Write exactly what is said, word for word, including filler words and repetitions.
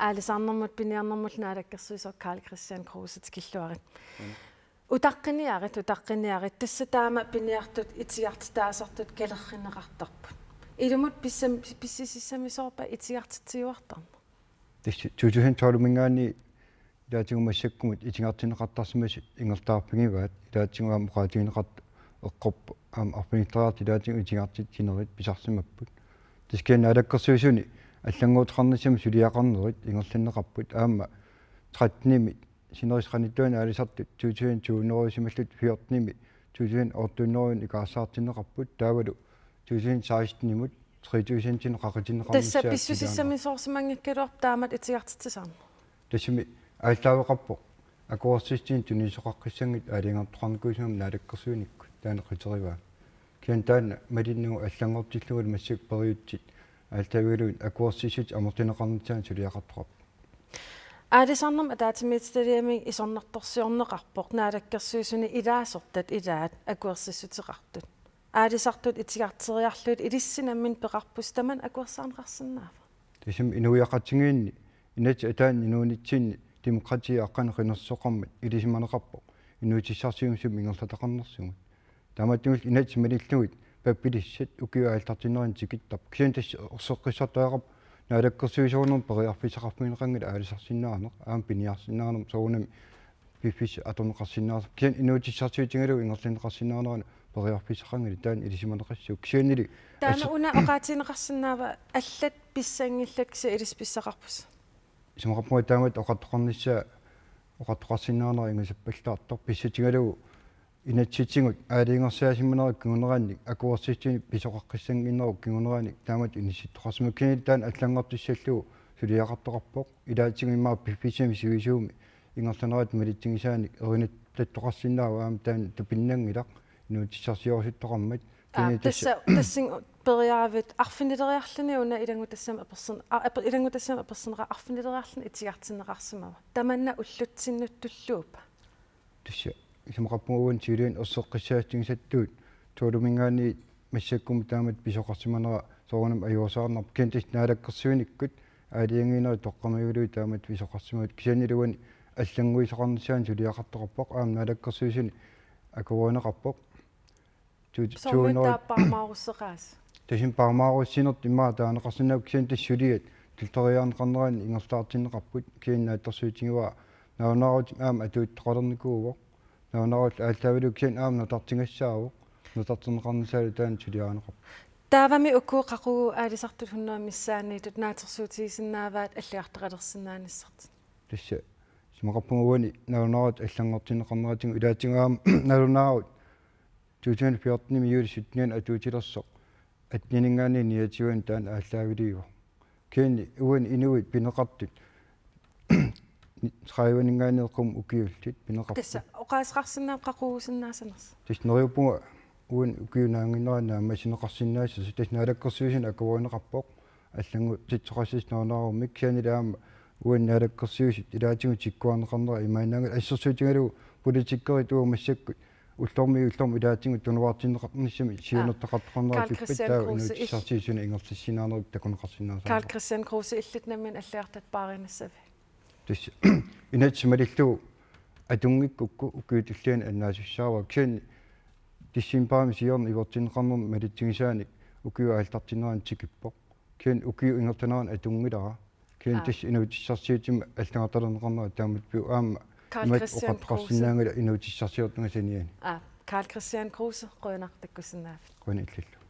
Aalisarnermut piniarnermullu naalakkersuisoq Karl-Kristian Kruse tikilluarit. Utaqqiniarit, utaqqiniarit. Tassa taama piniartut itigartitaasartut kalerrinneqartarput. Ilumut pissam-, pissisissamisoorpa itigartitsiuartarneq? Tassa to tusind tolv-minngaanniit ilaatigut massakkumut itigartinneqartarsimasut ingerlaarfigivaat, ilaatigut aamma oqaatigineqartut eqqorput aamma arfinileriarlutik ilaatigut itigartitsinerit pisarsimapput. Tassa kisianni naalakkersuisuni allannguuteqarnissamut suliaqarnerit ingerlanneqarput, aamma tretten-imi sinerissap qanittuani aalisartut to tusind to hundrede-usimallutik fjorten-imi to tusind otte hundrede ikaarsaartinneqarput, taavalu to tusind seksten-imut tre tusind-inik qaqinneqarnissaat. Tassa pissutissamisoorsimanngikkaluarpoq taamatut itigartitsisarneq. Tassami aallaaveqarpoq akuersissutinik tunisoqaqqissanngitsut aalajangertoqarnikuusimammat naalakkersuinikkut, taanna qiterivaat. Kisianni taanna malinnagu allanngortillugu massakkut periutsit aallaavigalugit akuersissutit ammartinneqarnissaannut suliaqartoqarpoq. Aalisarnermut ataatsimiititaliami isornartorsiorneqarpoq naalakkersuisuni ilaasortat ilaat akuersissuteqartut. Aalisartut itigarteriarlugit ilissi nammineq peqarpusi, tamanna akuersaarneqarsinnaava? Tassami inuiaqatigiinni inatsit ataanni inuunitsinni demokratiip aqqaneq-qinersisoqarmat ilisimaneqarpoq inuutissarsiummik sumut ingerlataqarnersugut. Taamaattumillu inatsit malillugit pappilissat ukiut aallartinnerani tikittarput. Kisianni tassa erseqqissartariaqarpoq naalakkersuisuunermut periarfissaqarfigineqanngilaq aalisarsinnaaneq, aamma piniarsinnaanermut soorunami piffissaq atorneqarsinnaasoq. Kisianni inuutissarsiutigalugu ingerlanneqarsinnaanerannut periarfissaqanngilaq, taanna ilisimaneqassaaq. Kisiannili taanna assa- una oqaatigineqarsinnaava allat pissanngillat kisianni ilissi pissaqarpusi? Isumaqarpunga taamatut oqartoqarnissaa oqartoqarsinnaanera ingasappallaartoq, pissutigalugu inatsisitigut aalajangersaasimanerup kingunerannik akuersissutinik pisoqaqqissannginnerup kingunerannik taamatut inissittoqarsimasoq. Kisianni taanna allanngortissallugu suliaqartoqarpoq. Ilaatigut immaqa piffissami sivisuumi ingerlanerata malitsigisaanik erinattattoqarsinnaavoq, aamma taanna tupinnanngilaq inuutissarsiorusuttoqarmat. Aa, kisianni tassa, tassa tassani periaavit arfinileriarluni una ilanngutassamik apersorn-, a-, aper-, ilanngutassamik apersorneqar-, arfinileriarluni itigartinneqarsimava? Tamanna ullutsinnut tulluuppa? Tassa isumaqarpunga uani siuliani erseqqissaatigisattut tolv-minngaanniit massakkumut taamatut pisoqarsimanera soorunami ajuusaarnarpoq. Kisianni tassa naalakkersuinikkut aalajangiinerit toqqammavigalugit taamatut pisoqarsimapput. Kisiannili uani allannguisoqarnissaanut suliaqartoqarpoq, aamma naalakkersuisuni akuerineqarpoq. Tu-, tu-, soormi tuuneri- taappaamaarussaqaasi. Tassami paamaarussinertut immaqa taaneqarsinnaavoq, kisianni tassa suliat tulleriiaarneqarneranni ingerlaartinneqarput, kisianni naatsorsuutigivara nalunaarutit aamma atuuttoqalernikuuvoq. Nalunaarut aallaavigalugu kisianni aamma nutartigassaavoq. Nutarterneqarnissaalu taanna suliarineqarpoq. Taavami uku qaqugu aalisartut hundrede missaanniittut naatsorsuutigisinnaavaat allagartaqalersinnaanissartik? Tassa isumaqarpunga uani nalunaarutit allanngortinneqarneratigut ilaatigut aamma nalunaarut to tusind fjorten-imi juulip syttenianni atuutilersoq atteninngaanniit niogtyve-ani taanna aallaavigalugu. Kisianni uani inuit pineqartut tredive-ninngaanniit qummut ukiullit pineqarput. Tassa oqaaseqarsinnaavoq qaqugusinnaasanersoq? Tassa neriuppunga uani ukiup naannginnerani naammassineqarsinnaassasoq, tassa naalakkersuisuni akuerineqarpoq allanngortitsisoqassasoq nalunaarummik, kisiannili aamma uani naalakkersuisut ilaatigut tikkuarneqarnera imaannaanngilaq, assersuutigalugu politikerit uagut massakkut ullormiit ullormut ilaatigut tunuartinneqarnissamik siunertaqartoqarnera pippat, taava inuutissarsiutinut ingerlassinnaanerup takuneqarsinnaasoq. Karl-Kristian Kruse, illit nammineq allagartat paarinissavit? Tassa inatsit malillugu atunngikkukku ukiut tulliani annaasussaavara, kisianni decembarimi siorna ivertinneqarnermut malitsigisaanik ukiup aallartinnerani tikippoq. Kisianni ukiup ingerlanerani atunngilara. Kisianni tassa inuutissarsiutimik allagartalerneqarnera taamatut pivoq, aamma imatut oqartoqarsinnaanngilaq inuutissarsiortunga saniani. Aa, Karl-Kristian Kruse, qujanaq takkussinnaagavit. Qujanaq illillu.